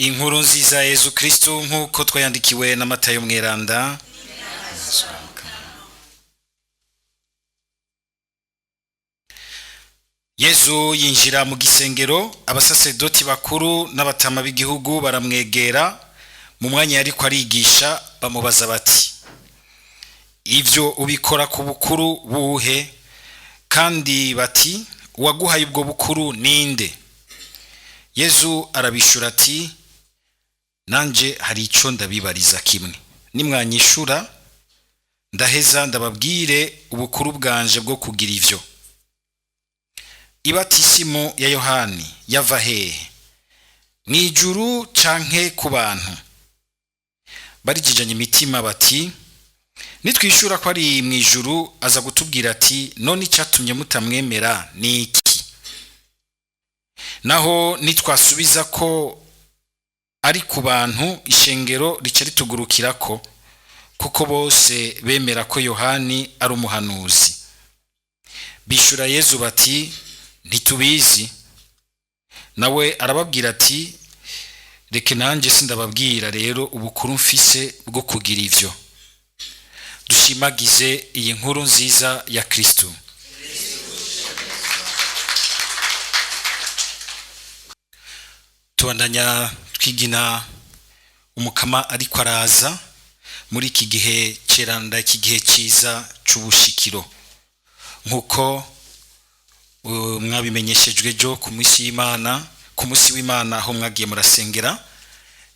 Inkuru nziza ya Yezu Kristu nk'uko twayandikiwe na Matayo Mweranda. Yezu yinjira mu gisengero, abasasedoti bakuru n'abatama b'igihugu baramwegera mu mwanya yariko arigisha, bamubaza bati: "Ivyo ubikora ku bukuru buhe?" Kandi bati: "Uwaguhaye ubwo bukuru ninde?" Yezu arabishura ati: "Nanje hari ico ndabibariza kimwe, nimwanyishura ndaheza ndababwire ubukuru bwanje bwo kugira ivyo. Ibatisimu ya Yohani yava hehe, mw'ijuru canke ku bantu?" Barijijanye imitima bati: "Nitwishura ko ari mw'ijuru, aza gutubwira ati: 'None icatumye mutamwemera ni iki?' Naho nitwasubiza ko ari ku bantu, ishengero rica ritugurukirako, kuko bose bemera ko Yohani ari umuhanuzi." Bishura Yezu bati: "Ntitubizi." Nawe arababwira ati: "Reke nanjye sindababwira rero ubukuru mfise bwo kugira ivyo." Dushimagize iyi nkuru nziza ya Kristu. Tubandanya twigina umukama ariko araza muri iki gihe ceranda, iki gihe ciza c'ubushikiro, nkuko mwabimenyeshejwe ejo ku munsi w'Imana, ku munsi w'Imana aho mwagiye murasengera,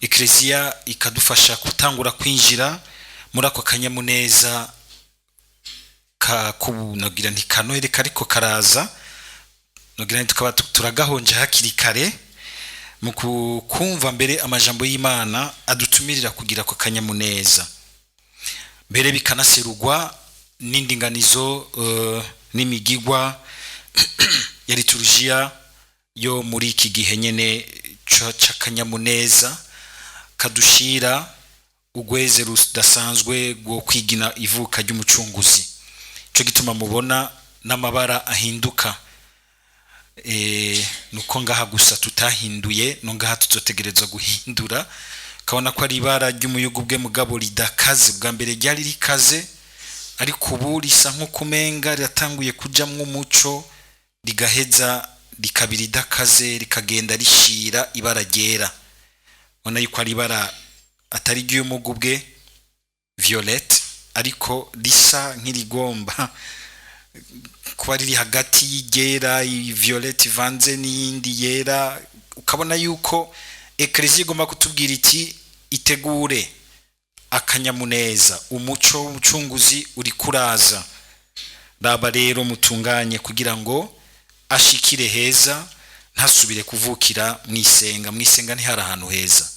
Eklezia ikadufasha gutangura kwinjira muri ako kanyamuneza ka kunagira nti kanohere kariko karaza, nogira nti tukaba turagahonje hakiri kare mu kumva mbere amajambo y'Imana adutumirira kugira ako kanyamuneza, mbere bikanaserugwa n'indinganizo n'imigigwa ya liturujia yo muri iki gihe nyene c'akanyamuneza kadushira ugweze rudasanzwe rwo kwigina ivuka ry'umucunguzi. Ico gituma mubona n'amabara ahinduka, nuko ngaha gusa tutahinduye, no ngaha tuzotegerezwa guhindura. Kabona ko ari ibara ry'umuyugubwe mugabo ridakaze, bwa mbere ryari rikaze, ariko ubu risa nk'ukumenga riratanguye kujamwo umuco, rigaheza rikaba ridakaze, rikagenda rishira ibara ryera. Ubona yuko ari ibara atari ry'umugubwe violette, ariko risa nk'irigomba kuba riri hagati y'igera violette ivanze n'iyindi yera. Ukabona yuko Eklezia igomba kutubwira iti: "Itegure akanyamuneza, umuco w'umucunguzi uri kuraza, raba rero mutunganye kugira ngo ashikire heza, ntasubire kuvukira mwisenga." Mwisenga ntihari ahantu heza.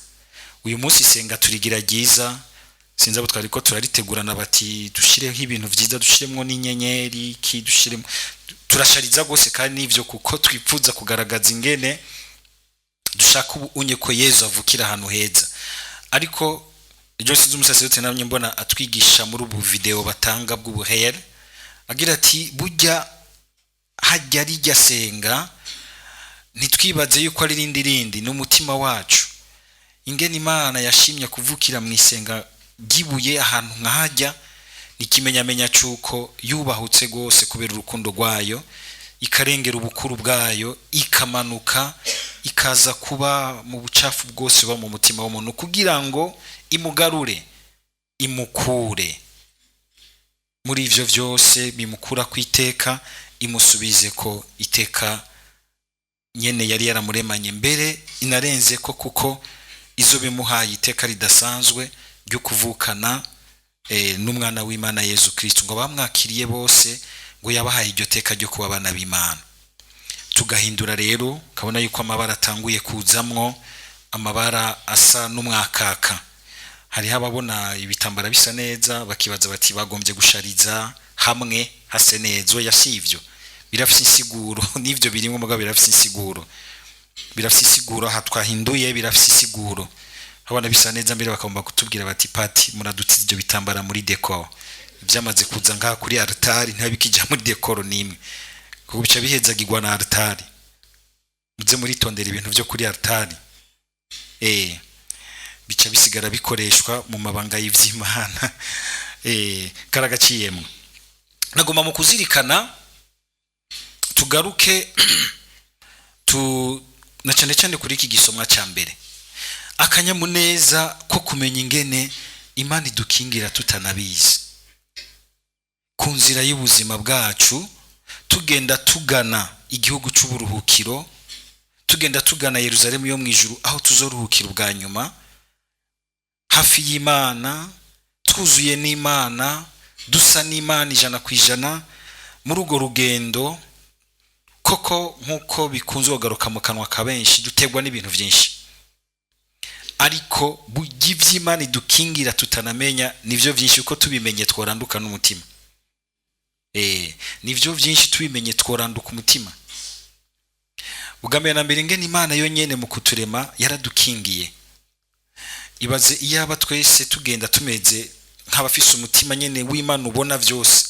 Uyu munsi isenga turigira ryiza, sinzi abo twariko turaritegurana bati dushireho ibintu vyiza, dushiremwo n'inyenyeri ki dushiremo, turashariza gose, kandi nivyo, kuko twipfuza kugaragaza ingene dushaka ubu unye ko Yezu avukira ahantu heza. Ariko ejo sinzi umusaserote namye mbona atwigisha muri ubu video batanga bw'ubuhere, agira ati: "Burya hajya rijya senga, ntitwibaze yuko ari rindi rindi, ni umutima wacu. Ingene Imana yashimye kuvukira mu isenga ry'ibuye ahantu nkahajya, ni ikimenyamenya c'uko yubahutse rwose kubera urukundo rwayo, ikarengera ubukuru bwayo, ikamanuka ikaza kuba mu bucafu bwose buba mu mutima w'umuntu, kugira ngo imugarure, imukure muri ivyo vyose bimukura ku iteka, imusubize ko iteka nyene yari yaramuremanye mbere, inarenze ko, kuko izo bimuhaye iteka ridasanzwe ryo kuvukana n'umwana w'Imana Yezu Kristo, ngo bamwakiriye bose ngo yabahaye iryo teka ryo kuba abana b'Imana." Tugahindura rero, kabona yuko amabara atanguye kuzamwo amabara asa n'umwakaka. Hariho ababona ibitambara bisa neza bakibaza bati bagombye gushariza hamwe hase neza. Oya, si ivyo, birafise insiguro n'ivyo birimwo, mugabo birafise insiguro, birafise insiguro. Aha twahinduye birafise insiguro. Abana bisa neza mbere bakagomba kutubwira bati: "Pati, muradutiza ivyo bitambara muri decor." Ivyamaze kuza ngaha kuri altari ntibikija muri decor nimwe, kuko bica bihezagirwa na altari. Muze muritondera ibintu vyo kuri altari. Bica bisigara bikoreshwa mu mabanga y'ivy'Imana. Karagaciyemwo. Nagomba mu kuzirikana tugaruke tu na cyane cyane kuri iki gisomwa cya mbere, akanyamuneza ko kumenya ingene Imana idukingira tutanabizi ku nzira y'ubuzima bwacu, tugenda tugana igihugu c'uburuhukiro, tugenda tugana Yerusalemu yo mu ijuru, aho tuzoruhukira ubwa nyuma hafi y'Imana, twuzuye n'Imana, dusa n'Imana 100%. Muri urwo rugendo koko, nk'uko bikunze kugaruka mu kanwa ka benshi, dutegwa n'ibintu byinshi, ariko burya iby'Imana idukingira tutanamenya nivyo byinshi, kuko tubimenye tworanduka n'umutima. Nivyo byinshi, tubimenye tworanduka umutima. Bwa mbere na mbere, ingene Imana yonyene mu kuturema yaradukingiye. Ibaze iyaba twese tugenda tumeze nk'abafise umutima nyene w'Imana ubona vyose,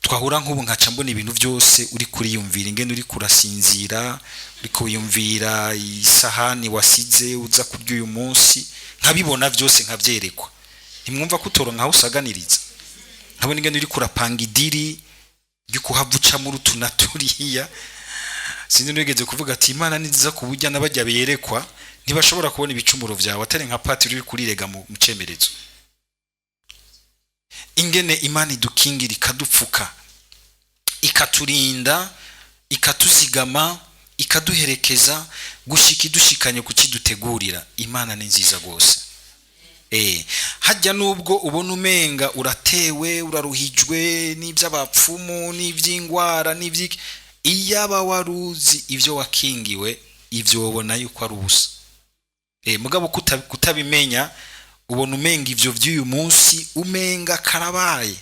twahura nk'ubu nkaca mbona ibintu byose uri kuriyumvira, ingene uri kurasinzira, uri kuyumvira isahani wasize uza kurya uyu munsi, nkabibona byose nkabyerekwa. Ntimwumva ko utoronka aho usaganiriza? Nkabona ingene uri kurapanga idiri ryo kuhava uca muri utu na turiya. Sinzi nigeze kuvuga ati Imana ni nziza ku buryo n'abajya berekwa ntibashobora kubona ibicumuro byawe, atari nka patiri uri kurirega mu cemerezo. Ingene Imana idukingira, ikadupfuka, ikaturinda, ikatuzigama, ikaduherekeza gushika idushikanye kukidutegurira. Imana ni nziza rwose. Hajya nubwo ubona umenga uratewe, uraruhijwe n'iby'abapfumu, n'iby'ingwara, n'iby'iki, iyaba waruzi ibyo wakingiwe, ibyo wabona yuko ari ubusa. Mugabo kutabimenya, ubona umenga ivyo vy'uyu munsi umenga karabaye.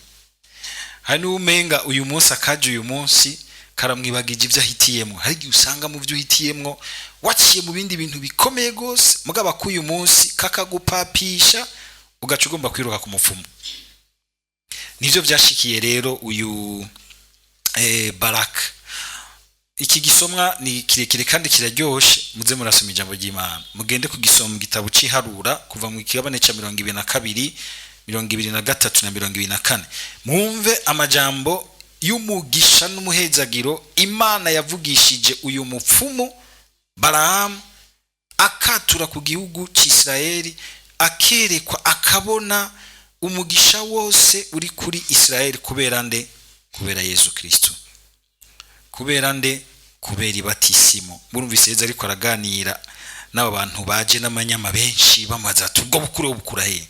Hari n'umenga uyu munsi akaje, uyu munsi karamwibagije ibyo ahitiyemwo. Hari igihe usanga mu byo uhitiyemwo waciye mu bindi bintu bikomeye gose, mugabo akuyu munsi kakagupapisha, ugaca ugomba kwiruka ku mupfumu. Nivyo vyashikiye rero uyu Baraka. Iki gisomwa ni kirekire kandi kiraryoshe, muze murasoma ijambo ry'Imana, mugende kugisoma mu gitabo c'iharura, kuva mu kigabane ca 22, 23 na 24, mwumve amajambo y'umugisha n'umuhezagiro Imana yavugishije uyu mupfumu Balamu, akatura ku gihugu c'Isirayeli, akerekwa, akabona umugisha wose uri kuri Isirayeli. Kubera nde? Kubera Yesu Kristo. Kubera nde? Kubera ibatisimo. Murumvise Yezu ariko araganira n'aba bantu baje n'amanyama benshi, bamubaza ati ubwo bukuru bukura he?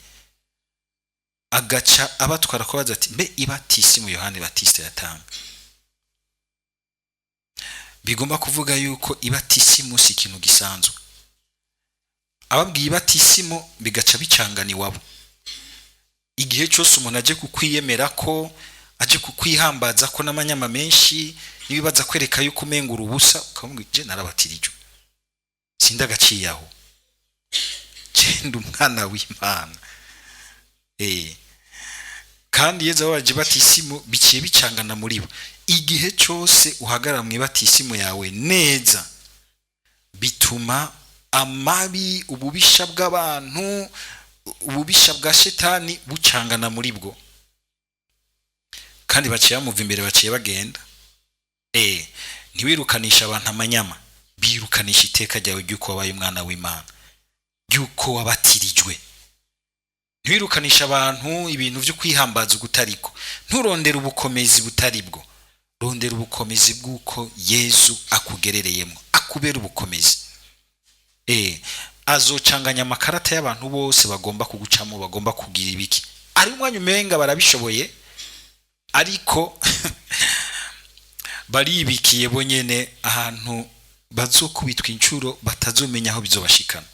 Agaca abatwara kubaza ati mbe ibatisimo Yohani Batista yatanga? Bigomba kuvuga yuko ibatisimo si ikintu gisanzwe. Ababwiye ibatisimo bigaca bicangana iwabo. Igihe cyose umuntu aje kukwiyemera, ko aje kukwihambaza ko n'amanyama menshi n'ibibaza kwereka yuko umengura ubusa, ukamubwira je narabatirijwe, sindagaciye aho, genda umwana w'Imana. Kandi Yezu ababaje ibatisimu, biciye bicangana muri bo. Igihe cyose uhagarara mu ibatisimu yawe neza, bituma amabi, ububisha bw'abantu, ububisha bwa shetani bucangana muri bwo, kandi baciye bamuva imbere, baciye bagenda. Ntiwirukanisha abantu amanyama, birukanisha iteka ryawe ry'uko wabaye umwana w'Imana, ry'uko wabatirijwe. Ntiwirukanisha abantu ibintu byo kwihambaza ubutariko. Nturondere ubukomezi butari bwo, rondera ubukomezi bw'uko Yezu akugerereyemo, akubera ubukomezi. Azocanganya amakarata y'abantu bose bagomba kugucamo, bagomba kugira ibiki. Ari umwanya umenga barabishoboye, ariko baribikiye bonyene ahantu bazokubitwa incuro batazomenya aho bizobashikana.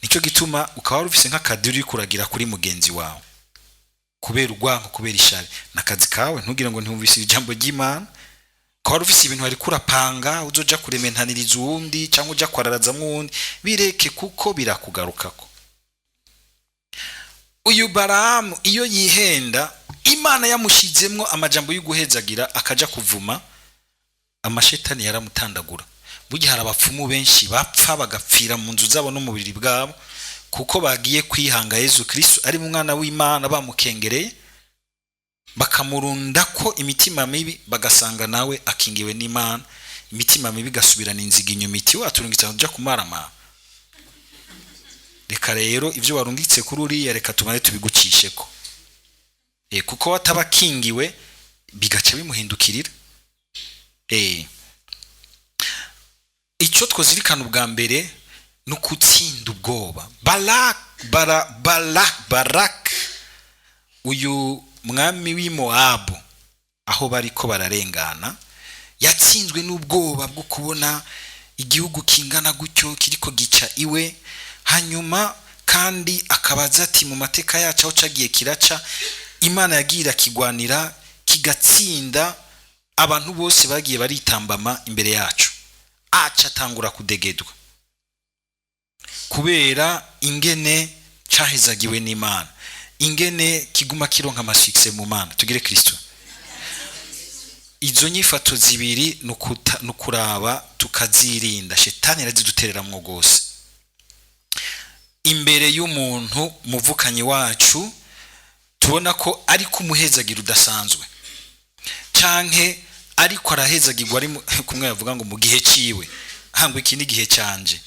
Nicyo gituma ukaba wari ufise nk'akadiri uri kuragira kuri mugenzi wawe kubera urwango, kubera ishari, n'akazi kawe, ntugire ngo ntiwumvise ijambo ry'Imana. Ukaba wari ufise ibintu wariko urapanga uzoja kurementaniriza uwundi cyangwa uja kwararazamwo uwundi, bireke kuko birakugarukako. Uyu Baramu iyo yihenda, Imana yamushizemwo amajambo y'uguhezagira, akaja kuvuma, amashetani yaramutandagura. Burya hari abapfumu benshi bapfa bagapfira mu nzu zabo no mu buriri bwabo, kuko bagiye kwihanga Yezu Kristo ari umwana w'Imana, bamukengereye bakamurunda ko imitima mibi, bagasanga nawe akingiwe n'Imana, imitima mibi igasubirana inziga inyuma iti waturungitse uja kumaramara. Reka rero ibyo warungitse kuri uriya, reka tumare tubigucisheko. Kuko wataba akingiwe bigaca bimuhindukirira. Icyo twazirikana ubwa mbere ni ukutsinda ubwoba. Barak, Barak, uyu mwami w'i Mowabu, aho bariko bararengana, yatsinzwe n'ubwoba bwo kubona igihugu kingana gutyo kiriko gica iwe. Hanyuma kandi akabaza ati mu mateka yacu aho cagiye kiraca, Imana yagiye irakigwanira kigatsinda abantu bose bagiye baritambama imbere yacu. Aca atangura kudegedwa kubera ingene cahezagiwe n'Imana, ingene kiguma kironka ama succès mu Mana. Tugire Kristo. Izo nyifato zibiri nukuraba tukazirinda. Shetani arazidutereramwo rwose imbere y'umuntu muvukanyi wacu tubona ko ari kumuhezagira udasanzwe, canke ariko arahezagirwa ari kumwe yavuga ngo mu gihe ciwe, hangwa iki ni igihe canje.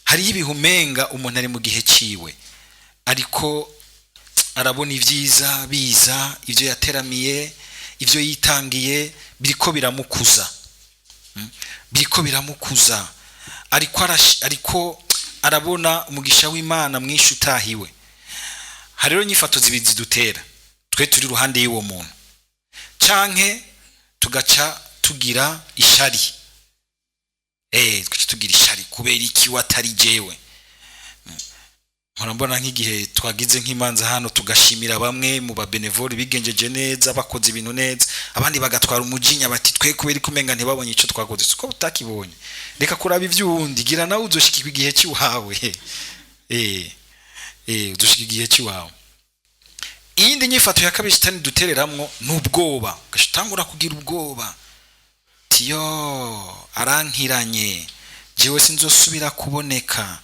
Hariho ibihumenga umuntu ari mu gihe ciwe, ariko arabona ibyiza biza, ibyo yateramiye, ibyo yitangiye biriko biramukuza. Biriko biramukuza, ariko arabona umugisha w'Imana mwinshi utahiwe. Hari rero inyifato zibiri zidutera twe turi iruhande y'uwo muntu, canke tugaca tugira ishari. Tugaca tugira ishari kubera iki watari jewe. Mpora mbona nk'igihe twagize nk'imanza hano, tugashimira bamwe mu ba bénévoles bigenjeje neza, bakoze ibintu neza, abandi bagatwara umujinya bati twe kubera ko umenga ntibabonye ico twakoze. Siko utakibonye, reka kuraba ivy'uwundi, gira nawe uzoshikirwa igihe cy'iwawe. Uzoshika igihe cy'iwawe. Iyindi nyifato ya kabiri shitani dutereramwo n'ubwoba. Ugatangura kugira ubwoba tiyo arankiranye, jewe sinzosubira kuboneka,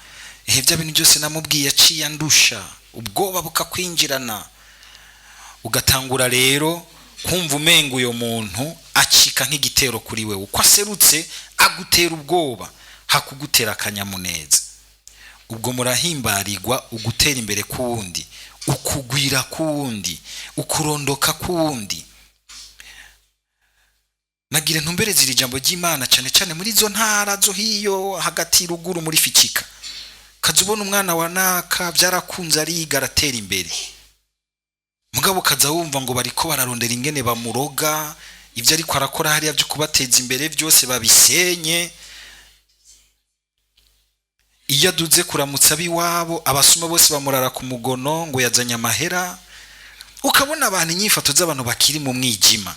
ehe bya bintu byose namubwiye aciye andusha. Ubwoba bukakwinjirana, ugatangura rero kumva umenga uyo muntu acika nk'igitero kuri we. Uko aserutse agutera ubwoba hakugutera akanyamuneza. Ubwo murahimbarirwa ugutera imbere k'uwundi, ukugwira k'uwundi, ukurondoka k'uwundi. Nagira ntumbereze iri jambo ry'Imana cyane cyane muri izo ntara zo hiyo hagati ruguru muri ficika. Kaza ubona umwana wa naka byarakunze, ariga, aratera imbere, mugabo kaza wumva ngo bariko bararondera ingene bamuroga, ibyo ariko arakora hariya byo kubateza imbere byose babisenye. Iyo aduze kuramutsa ab'iwabo, abasuma bose bamurara ku mugono ngo yazanye amahera. Ukabona abantu, inyifato z'abantu bakiri mu mwijima.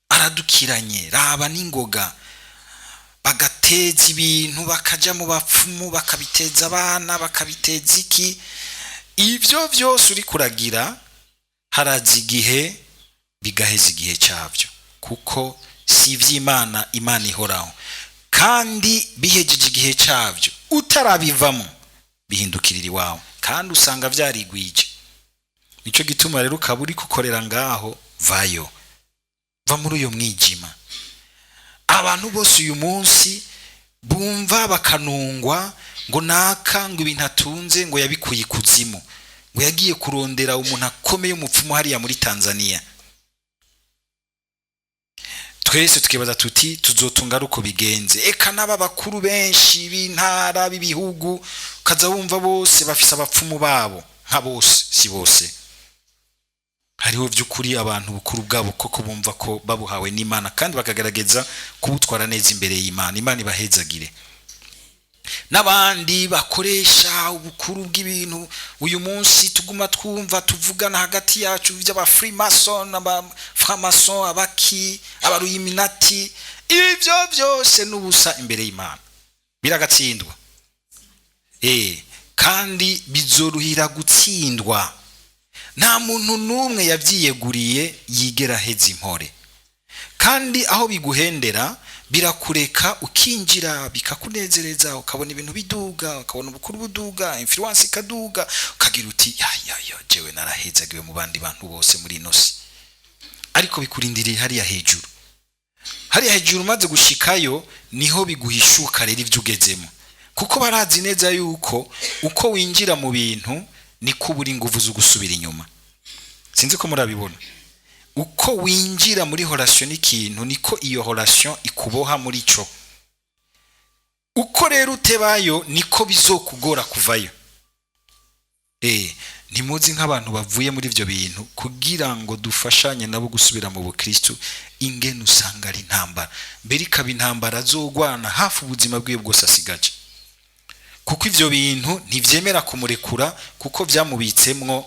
Aradukiranye, raba n'ingoga, bagateza ibintu, bakaja mu bapfumu, bakabiteza abana, bakabiteza iki. Ibyo byose uri kuragira, haraza igihe bigaheza igihe cyabyo, kuko si iby'Imana. Imana ihoraho, kandi bihejeje igihe cyabyo utarabivamo bihindukirira iwawe, kandi usanga byarigwije. Nicyo gituma rero ukaba uri gukorera ngaho, vayo, va muri uyo mwijima. Abantu bose uyu munsi bumva bakanungwa ngo naka, ngo ibintu atunze ngo yabikuye ikuzimu, ngo yagiye kurondera umuntu akomeye, umupfumu hariya muri Tanzania. Twese tukibaza tuti tuzotunga ari uko bigenze. Eka n'aba bakuru benshi b'intara, b'ibihugu, ukaza wumva bose bafise abapfumu babo. Nka bose, si bose, hariho by'ukuri abantu bukuru bwabo koko bumva ko babuhawe n'Imana kandi bakagerageza kubutwara neza imbere y'Imana. Imana ibahezagire. N'abandi bakoresha ubukuru bw'ibintu uyu munsi tuguma twumva tuvugana hagati yacu by'aba freemason, aba franc-maçon, abaki, aba illuminati, ibyo byose n'ubusa imbere y'Imana, biragatsindwa. Kandi bizoruhira gutsindwa. Nta muntu n'umwe yabyiyeguriye yigera aheza impore. Kandi aho biguhendera Birakureka ukinjira, bikakunezereza, ukabona ibintu biduga, ukabona ubukuru buduga, influence ikaduga, ukagira uti: "Ya ya ya, jewe narahezagiwe mu bandi bantu bose muri ino si." Ariko bikurindiriye hariya hejuru. Hariya hejuru umaze gushikayo, niho biguhishuka rero ibyo ugezemo, kuko barazi neza yuko uko winjira mu bintu niko ubura ingufu zo gusubira inyuma. Sinzi ko murabibona. Uko winjira muri relation n'ikintu, niko iyo relation ikuboha muri cyo. Uko rero utebayo, niko bizokugora kuvayo. Ntimuzi nk'abantu bavuye muri ibyo bintu, kugira ngo dufashanye nabo gusubira mu bukristu, ingene usanga ari intambara, mbere ikaba intambara azogwana hafi ubuzima bwiwe bwose asigaje, kuko ivyo bintu ntivyemera kumurekura, kuko vyamubitsemwo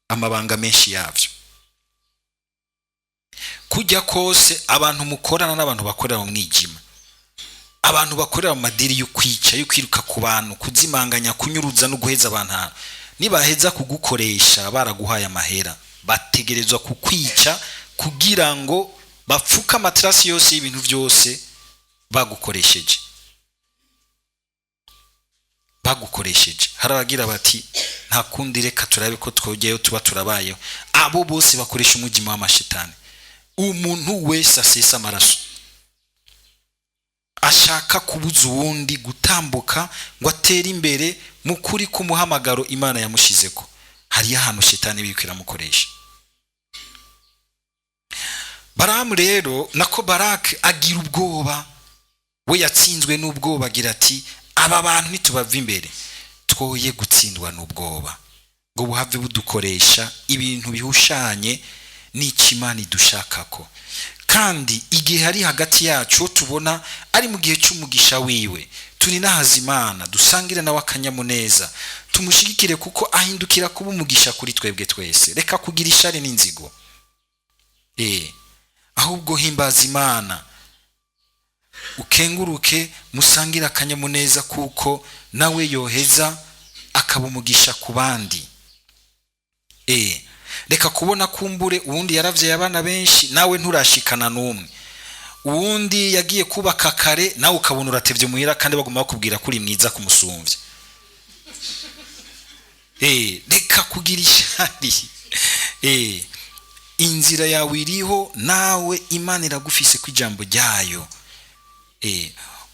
amabanga menshi yavyo. Kujya kose abantu mukorana n'abantu bakorera mu mwijima, abantu bakorera mu madiri yo kwica, yo kwiruka ku bantu, kuzimanganya, kunyuruza no guheza abantu ahantu, nibaheza kugukoresha baraguhaye amahera, bategerezwa kukwica kugira ngo bapfuke amatraces yose y'ibintu byose bagukoresheje. Hari abagira bati: "Nta kundi, reka turabe ko twogeye tuba turabayeho." Abo bose bakoresha umwijima w'amashitani. Umuntu wese asesa amaraso, ashaka kubuza uwundi gutambuka ngo atere imbere mu kuri k'umuhamagaro Imana yamushizeko, hariyo ahantu shitani biriko iramukoresha. Baramu rero, nako Barake, agira ubwoba. We yatsinzwe n'ubwoba, agira ati: "Aba bantu nitubava imbere." Twoye gutsindwa n'ubwoba ngo buhave budukoresha ibintu bihushanye n'icyo Imana idushakako. Kandi igihe ari hagati yacu, tubona ari mu gihe cy'umugisha wiwe, turi n'ahazimana, dusangire nawe akanyamuneza, tumushyigikire, kuko ahindukira kuba umugisha kuri twebwe twese. Reka kugira ishari n'inzigo, ahubwo himbaza Imana, ukenguruke, musangire akanyamuneza, kuko nawe yoheza akaba umugisha ku bandi. Reka kubona kumbure uwundi yaravyaye abana benshi, nawe nturashikana n'umwe, uwundi yagiye kubaka kare, nawe ukabona uratevye muhira, kandi baguma bakubwira ko uri mwiza kumusumvya. Reka kugira ishari. Inzira yawe iriho, nawe Imana iragufise ku ijambo ryayo.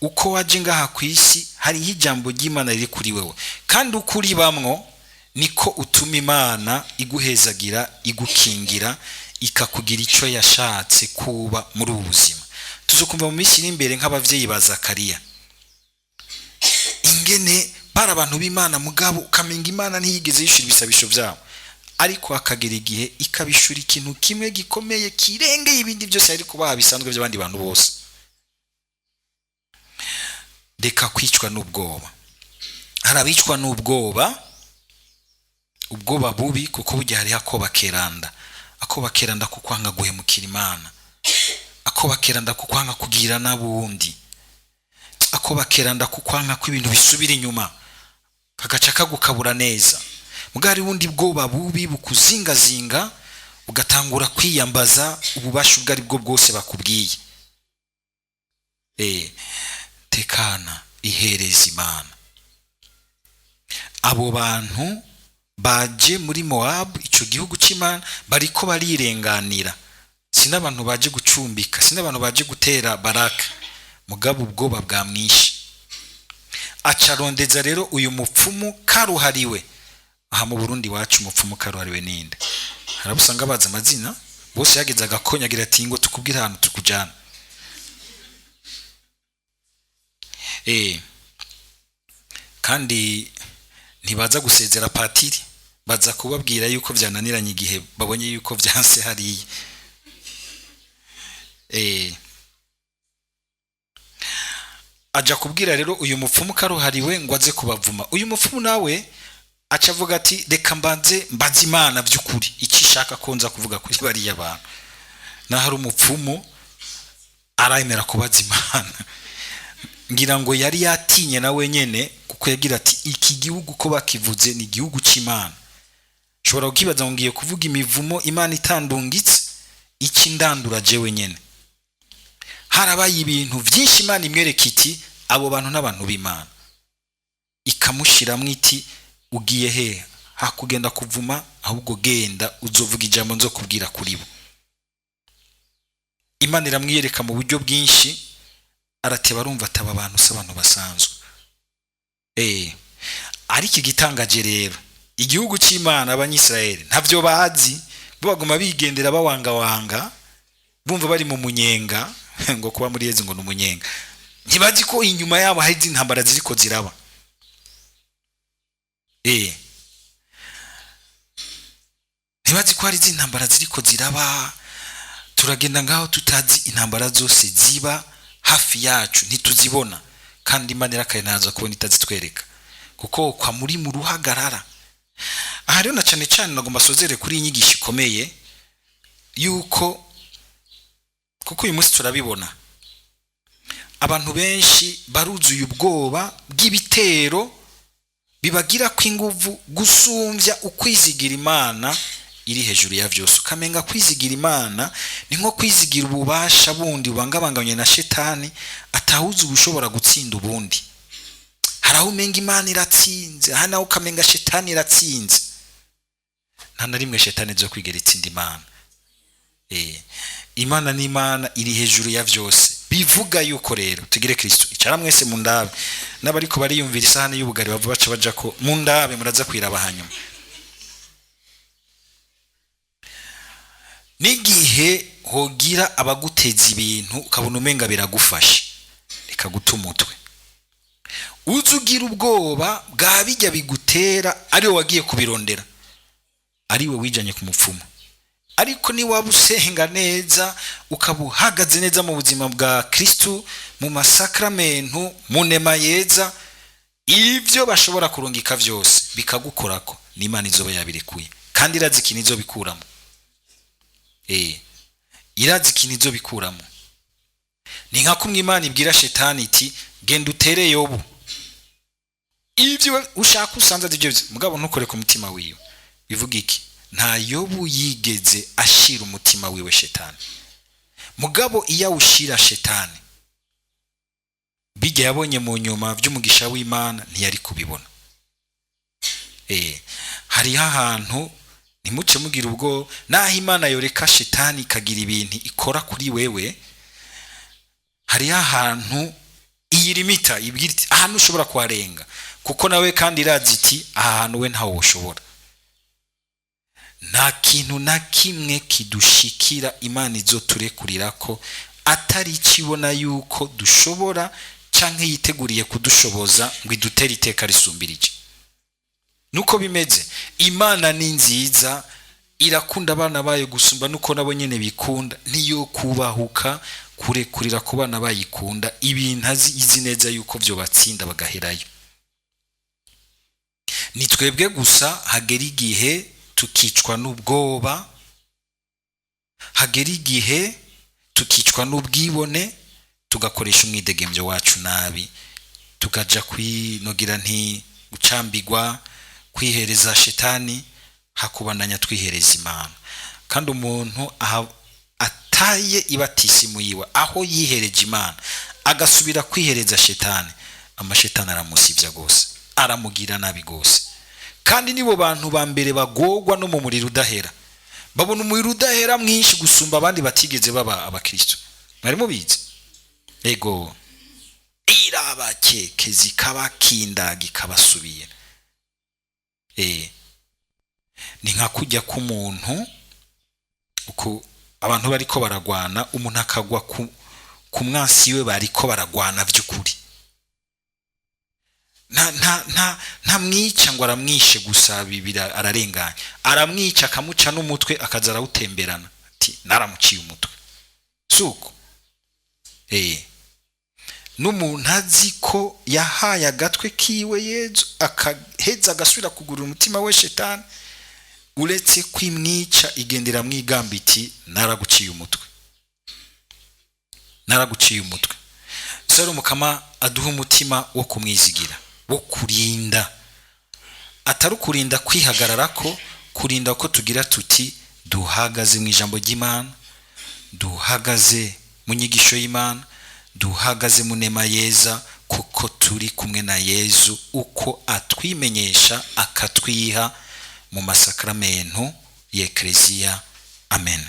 Uko waje ngaha ku isi, hariho ijambo ry'Imana riri kuri wewe, kandi uko uribamwo niko utuma Imana iguhezagira, igukingira, ikakugira icyo yashatse kuba muri ubu buzima. Tuzokumva mu minsi iri imbere nk'abavyeyi ba Zakariya, ingene bari abantu b'Imana, mugabo ukamenga Imana ntiyigeze yishura ibisabisho byabo, ariko hakagera igihe ikabishura ikintu kimwe gikomeye kirengeye ibindi byose yari kubaha bisanzwe by'abandi bantu bose. Reka kwicwa n'ubwoba. Hari abicwa n'ubwoba, ubwoba bubi, kuko burya hariho akoba keranda, akoba keranda ko kwanga guhemukira Imana, akoba keranda ko kwanga kugira n'abundi, akoba keranda ko kwanga ko ibintu bisubira inyuma, kagaca kagukabura neza. Muga hari bundi bwoba bubi bukuzingazinga, ugatangura kwiyambaza ububasha ubwo ari bwo bwose bakubwiye. Tekana, ihereza Imana. Abo bantu baje muri Mowabu, icyo gihugu cy'Imana, bariko barirenganira. Si n'abantu baje gucumbika, si n'abantu baje gutera Baraka, mugabo ubwoba bwamwishe. Acarondeza rero uyu mupfumu karuhariwe. Aha mu Burundi wacu, umupfumu karuhariwe ninde? Hari usanga bazi amazina bose. Yageze agakonya, agira ati: "Ngo tukubwire ahantu tukujyana." Kandi ntibaza gusezera patiri, baza kubabwira yuko byananiranye igihe babonye yuko byanse hariya. Aja kubwira rero uyu mupfumu karuhariwe ngo aze kubavuma. Uyu mupfumu nawe aca avuga ati: "Reka mbanze mbaze Imana by'ukuri icyo ishaka ko nza kuvuga kuri bariya bantu." Naho ari umupfumu, aremera kubaza Imana. Ngira ngo yari yatinye na wenyene, kuko yagira ati: "Iki gihugu ko bakivuze, ni igihugu cy'Imana, nshobora kukibaza ngo ngiye kuvuga imivumo Imana itandungitse, iki ndandura jewe nyene." Harabaye ibintu byinshi. Imana imwereka iti: "Abo bantu n'abantu b'Imana." Ikamushyiramo iti: "Ugiye he? Hakugenda kuvuma, ahubwo genda uzovuga ijambo nzo kubwira kuri bo." Imana iramwiyereka mu buryo bwinshi. Arateba, arumva ataba abantu si abantu basanzwe. Ariko igitangaje rero, igihugu cy'Imana, Abanyisirayeli, ntabyo bazi. Bo baguma bigendera bawangawanga, bumva bari mu munyenga, ngo kuba muri Yezu ngo ni umunyenga. Ntibazi ko inyuma yabo hari izindi ntambara ziriko ziraba. Ntibazi ko hari izindi ntambara ziriko ziraba. Turagenda ngaho tutazi intambara zose ziba hafi yacu, ntituzibona. Kandi Imana irakaye, ntaza kubona itazitwereka, kuko kwa muri mu ruhagarara. Aha rero na cyane cyane nagomba sozere kuri iyi nyigisho ikomeye, yuko kuko uyu munsi turabibona, abantu benshi baruzuye ubwoba bw'ibitero bibagira ko inguvu gusumbya ukwizigira Imana iri hejuru ya byose. Ukamenga kwizigira Imana ni nko kwizigira ububasha bundi bubangabanganye na Shetani, atahuza ubushobora gutsinda ubundi. Hari aho umenga Imana iratsinze, aha naho ukamenga Shetani iratsinze. Nta na rimwe Shetani zo kwigera itsinda Imana. Imana ni Imana, iri hejuru ya byose. Bivuga yuko rero tugire Kristo icara mwese mu ndabe, n'abariko bariyumvira isahani y'ubugari bava baca baja ko mu ndabe, muraza kwiraba hanyuma. N'igihe hogira abaguteza ibintu ukabona umenga biragufashe, reka guta umutwe, uze ugira ubwoba bwa bijya bigutera ariwe wagiye kubirondera, ariwe wijanye ku mupfumu. Ariko niwaba usenga neza, ukaba uhagaze neza mu buzima bwa Kristu, mu masakramentu, mu nema yeza, ibyo bashobora kurungika byose bikagukorako, n'Imana izoba yabirekuye, kandi irazi ikintu izobikuramo. Irazi ikintu izobikuramo. Ni nka kumwe Imana ibwira Shetani iti: "Genda utere Yobu, ibyo ushaka usanze ari byo, mugabo ntukore ku mutima wiwe." Bivuga iki? Nta Yobu yigeze ashira umutima wiwe Shetani. Mugabo iyo awushira Shetani, bijya yabonye mu nyuma by'umugisha w'Imana ntiyari kubibona. Hariho ahantu ntimuce mugira ubwo, naho Imana yoreka Shetani ikagira ibintu ikora kuri wewe, hariho ahantu iyirimita, ibwira iti: "Ahantu ushobora kuharenga," kuko nawe kandi irazi iti: "Aha hantu we ntawe ushobora." Nta kintu na kimwe kidushikira Imana izoturekurira ko atari ikibona yuko dushobora canke yiteguriye kudushoboza ngo idutere iteka risumbirije. Nuko bimeze. Imana ni nziza, irakunda abana bayo gusumba nuko nabo nyene bikunda. Niyo kubahuka kurekurira ku bana bayikunda ibintu azi izi neza yuko byo batsinda bagaherayo. Ni twebwe gusa hagera igihe tukicwa n'ubwoba, hagera igihe tukicwa n'ubwibone, tugakoresha umwidegembyo wacu nabi, tukaja kwinogira, nti gucambigwa, kwihereza Shetani hakubandanya twihereza Imana. Kandi umuntu aha ataye ibatisimu yiwe, aho yihereje Imana, agasubira kwihereza Shetani, amashetani aramusivya gose, aramugira nabi gose. Kandi nibo bantu ba mbere bagogwa no mu muriro udahera, babona umuriro udahera mwinshi gusumba abandi batigeze baba abakristo. Mwari mubizi? Ego, irabakekeza, ikabakindaga, ikabasubira. Ni nka kujya k'umuntu uku abantu bariko baragwana, umuntu akagwa ku mwansi we bariko baragwana by'ukuri, nta nta nta ntamwica ngo aramwishe gusa, bibira ararenganya, aramwica akamuca n'umutwe, akaza arawutemberana ati: "Naramuciye umutwe." Suko n'umuntu azi ko yahaye agatwe kiwe Yezu, akaheza agasubira kugurira umutima we Shetani, uretse kwimwica igendera mwigamba iti: "Naraguciye umutwe, naraguciye umutwe." Sero Mukama aduha umutima wo kumwizigira, wo kurinda, atari ukurinda kwihagarara ko kurinda ko tugira tuti duhagaze mu ijambo ry'Imana, duhagaze mu nyigisho y'Imana, duhagaze mu nema yeza, kuko turi kumwe na Yezu uko atwimenyesha akatwiha mu masakramentu y'Ekleziya. Amen.